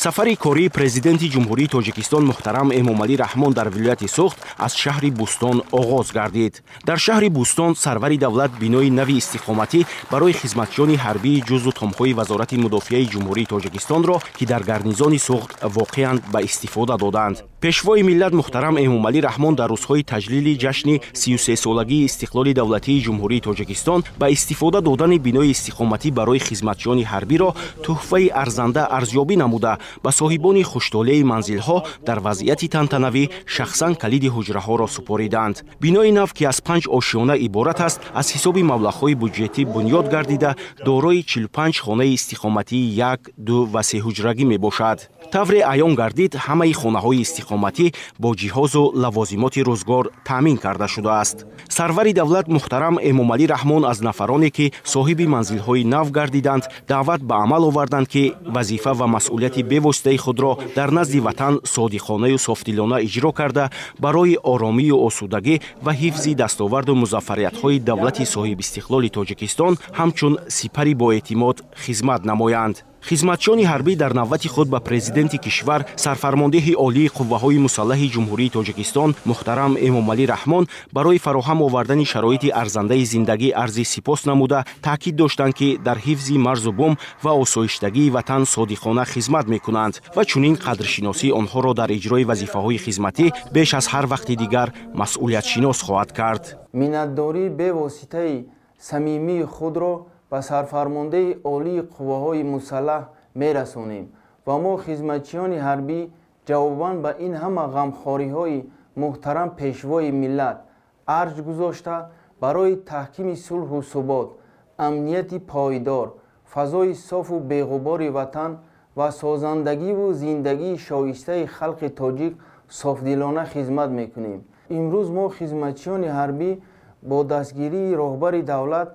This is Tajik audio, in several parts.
Сафари кории Президенти Ҷумҳурии Тоҷикистон муҳтарам Эмомалӣ Раҳмон дар вилояти Суғд аз шаҳри Бӯстон оғоз гардид. Дар шаҳри Бӯстон сарвари давлат бинои нави истиқоматӣ барои хизматчиёни ҳарбии ҷузу томҳои Вазорати мудофиаи Ҷумҳурии Тоҷикистонро, ки дар гарнизони Суғд воқеанд, ба истифода доданд. Пешвои миллат муҳтарам Эмомалӣ Раҳмон дар рӯзҳои таҷлили ҷашни 33-солагии истиқлоли давлатии Ҷумҳурии Тоҷикистон ба истифода додани бинои истиқоматӣ барои хизматчиёни ҳарбиро тӯҳфаи арзанда арзёбӣ намуда, ба соҳибони хуштолеи манзилҳо дар вазъияти тантанавӣ шахсан калиди ҳуҷраҳоро супориданд. Бинои нав, ки аз панҷ ошёна иборат аст, аз ҳисоби маблағҳои буҷетӣ бунёд гардида, дорои 45 хонаи истиқоматии як, ду ва сеҳуҷрагӣ мебошад. Тавре аён гардид, ҳамаи хонаҳои истиқоматӣ бо ҷиҳозу лавозимоти рӯзгор таъмин карда шудааст. Сарвари давлат муҳтарам Эмомалӣ Раҳмон аз нафароне, ки соҳиби манзилҳои нав гардиданд, даъват ба амал оварданд, ки вазифа ва масъулияти бевоситаи худро дар назди ватан содиқонаю софдилона иҷро карда, барои оромию осудагӣ ва ҳифзи дастоварду музаффариятҳои давлати соҳибистиқлоли Тоҷикистон ҳамчун сипари боэътимод хизмат намоянд. Хизматчиёни ҳарбӣ дар навбати худ ба президенти кишвар, сарфармондеҳи олии қувваҳои мусаллаҳи Ҷумҳурии Тоҷикистон муҳтарам Эмомалӣ Раҳмон барои фароҳам овардани шароити арзандаи зиндагӣ арзи сипос намуда, таъкид доштанд, ки дар ҳифзи марзу бум ва осоиштагии ватан содиқона хизмат мекунанд ва чунин қадршиносии онҳоро дар иҷрои вазифаҳои хизматӣ беш аз ҳар вақти дигар масъулиятшинос хоҳад кард. Миннатдории бевоситаи самимии худро ба сарфармондеҳи олии қувваҳои мусаллаҳ мерасонем ва мо, хизматчиёни ҳарбӣ, ҷавобан ба ин ҳама ғамхориҳои муҳтарам пешвои миллат арҷ гузошта, барои таҳкими сулҳу субот, амнияти пойдор, фазои софу беғубори ватан ва созандагиву зиндагии шоистаи халқи тоҷик софдилона хизмат мекунем. Имрӯз мо, хизматчиёни ҳарбӣ, бо дастгирии роҳбари давлат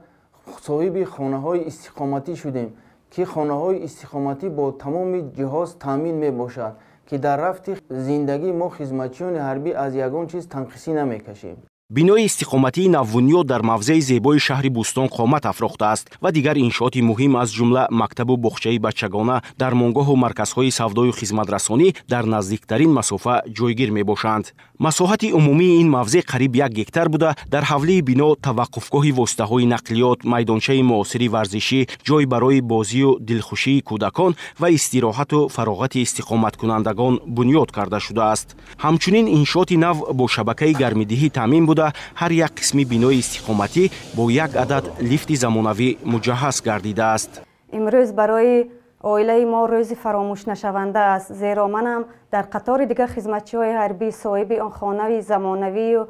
соҳиби хонаҳои истиқоматӣ шудем, ки хонаҳои истиқоматӣ бо тамоми ҷиҳоз таъмин мебошад, ки дар рафти зиндагӣ мо, хизматчиёни ҳарбӣ, аз ягон чиз танқисӣ намекашем. Бинои истиқоматии навбунёд дар мавзеи зебои шаҳри Бӯстон қомат афрохтааст ва дигар иншооти муҳим, аз ҷумла мактабу боғчаи бачагона, дармонгоҳу марказҳои савдою хизматрасонӣ дар наздиктарин масофа ҷойгир мебошанд. Масоҳати умумии ин мавзеъ қариб 1 гектар буда, дар ҳавлии бино таваққуфгоҳи воситаҳои нақлиёт, майдончаи муосири варзишӣ, ҷой барои бозию дилхушии кӯдакон ва истироҳату фароғати истиқоматкунандагон бунёд карда шудааст. Ҳамчунин иншооти нав бо шабакаи гармидиҳӣ таъмин буда, ҳар як қисми бинои истиқоматӣ бо як адад лифти замонавӣ муҷаҳҳаз гардидааст. Имрӯз барои оилаи мо рӯзи фаромӯшнашаванда аст, зеро манам дар қатори дигар хизматчиҳои ҳарбӣ соҳиби он хонаи замонавию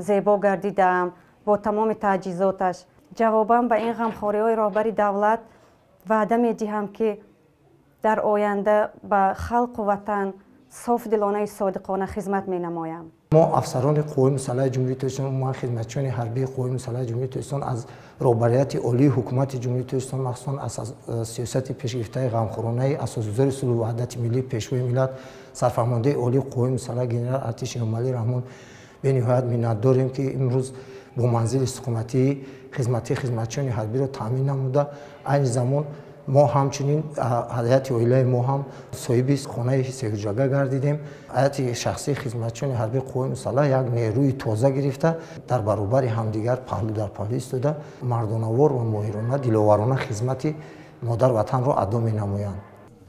зебо гардидаам бо тамоми таҷҳизоташ. Ҷавобан ба ин ғамхориҳои роҳбари давлат ваъда медиҳам, ки дар оянда ба халқу ватан софдилонаи содиқона хизмат менамоям. Мо, афсарони қувваҳои мусаллаҳи Ҷумҳурии Тоҷикистон, умуман хизматчиёни ҳарбии қувваҳои мусаллаҳи Ҷумҳурии Тоҷикистон, аз роҳбарияти олии ҳукумати Ҷумҳурии Тоҷикистон, махсусан аз сиёсати пешгирифтаи ғамхоронаи асосгузори сулҳу ваҳдати миллӣ, пешвои миллат, сарфармондеҳи олии қувваҳои мусаллаҳ генерал артиш Эмомалӣ Раҳмон бениҳоят миннатдорем, ки имрӯз бо манзили истиқоматии хизматии хизматчиёни ҳарбиро таъмин намуда. Айни замон мо ҳамчунин, ҳайати оилаи мо ҳам соҳиби хонаи сеҳуҷрага гардидем. Ҳайати шахсии хизматчиёни ҳарбии қувваҳои мусаллаҳ як нерӯи тоза гирифта, дар баробари ҳамдигар паҳлӯ дар паҳлӯ истода, мардонавор ва моҳирона, диловарона хизмати модар ватанро адо менамоянд.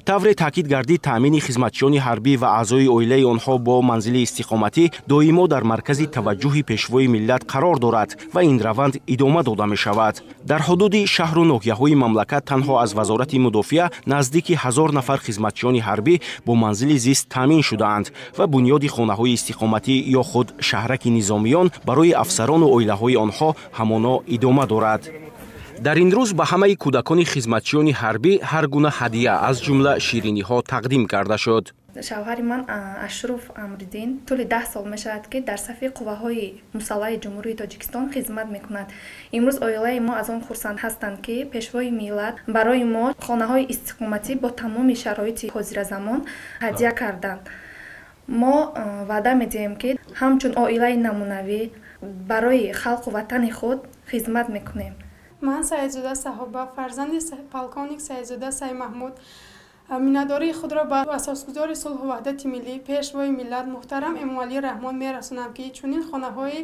Тавре таъкид гардид, таъмини хизматчиёни ҳарбӣ ва аъзои оилаи онҳо бо манзили истиқоматӣ доимо дар маркази таваҷҷӯҳи пешвои миллат қарор дорад ва ин раванд идома дода мешавад. Дар ҳудуди шаҳру ноҳияҳои мамлакат танҳо аз Вазорати мудофиа наздики 1000 нафар хизматчиёни ҳарбӣ бо манзили зист таъмин шудаанд ва бунёди хонаҳои истиқоматӣ ё худ шаҳраки низомиён барои афсарону оилаҳои онҳо ҳамоно идома дорад. Дар ин рӯз ба ҳамаи кӯдакони хизматчиёни ҳарбӣ ҳар гуна ҳадия, аз ҷумла шириниҳо тақдим карда шуд. Шавҳари ман Ашруф Амриддин тӯли 10 сол мешавад, ки дар сафи қувваҳои мусаллаҳи Ҷумҳурии Тоҷикистон хизмат мекунад. Имрӯз оилаи мо аз он хурсанд ҳастанд, ки пешвои миллат барои мо хонаҳои истиқоматӣ бо тамоми шароити ҳозиразамон ҳадя карданд. Мо ваъда медиҳем, ки ҳамчун оилаи намунавӣ барои халқу ватани худ хизмат мекунем. Ман Саидзода Саҳоба, фарзанди полковник Саидзода Саймаҳмуд, Миннатдории худро ба асосгузори сулҳу ваҳдати миллӣ, Пешвои миллат муҳтарам Эмомалӣ Раҳмон мерасонам, ки чунин хонаҳои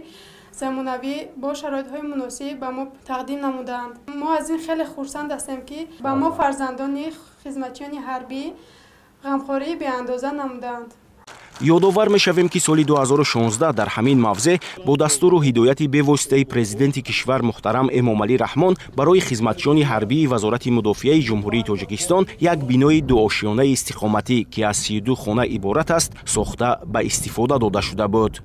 замонавӣ бо шароитҳои муносиб ба мо тақдим намудаанд. Мо аз ин хеле хурсанд ҳастем, ки ба мо, фарзандони хизматчиёни ҳарбӣ, ғамхории беандоза намудаанд. Ёдовар мешавем, ки соли 2016 дар ҳамин мавзеъ бо дастуру ҳидояти бевоситаи Президенти кишвар муҳтарам Эмомалӣ Раҳмон барои хизматчиёни ҳарбии Вазорати мудофиаи Ҷумҳурии Тоҷикистон як бинои дуошиёнаи истиқоматӣ, ки аз 32 хона иборат аст, сохта ба истифода дода шуда буд.